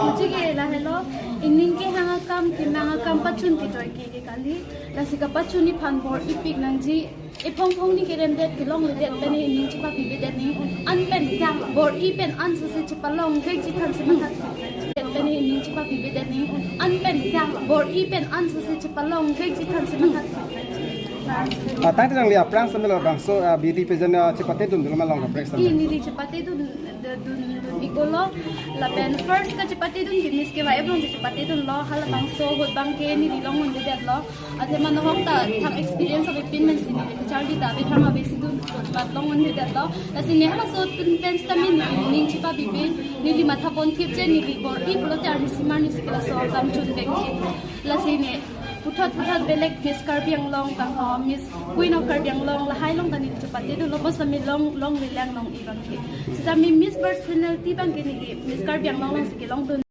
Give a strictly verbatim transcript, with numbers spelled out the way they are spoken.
Muchike lahelo, ining kehang akam, kemang akam pachun kejoi ke ke kali, lasi kapachun aphan bor-ipik nangji, ephong phong ni kerem det kelong le det pen ining chepapi be det nangji, an pen bor-i pen an sese chepalong vekji than si matha. Det pen ining chepapi be det nangji, an pen bor-i pen an sese chepalong vekji than si matha. Ah, tangte nangli aphrang sambil labangso, ah, beauty pageant, ah, chepate dun dolo ma long kaprek sambil. Neli chepate dun, dun, dun, dun iklo. Lapen first kachepate dun ke Miss Kevai along si chepate dunlo, halabangso ahut abang ke neli long un-e detlo. Athema nohok ta thang experience ave pin pensi neli kacharli ta ave, thang ave si dun, dun bat long un-e detlo. Lasi ne halaso dun pen sitame neli ning chepapi be, neli matha pon thip je neli bor-i pulote arni simar ni si ke laso exam chun vek ke. Lasi ne puthot puthot belek Miss Karbi Anglong tang ho, Miss Queen of Karbi Anglong lahai along ta neli chepate dunlo, bonsitame long, longle lang long-i abang ke. Sitame Miss personality abang ke neli Miss Karbi Anglong along si kelong dun.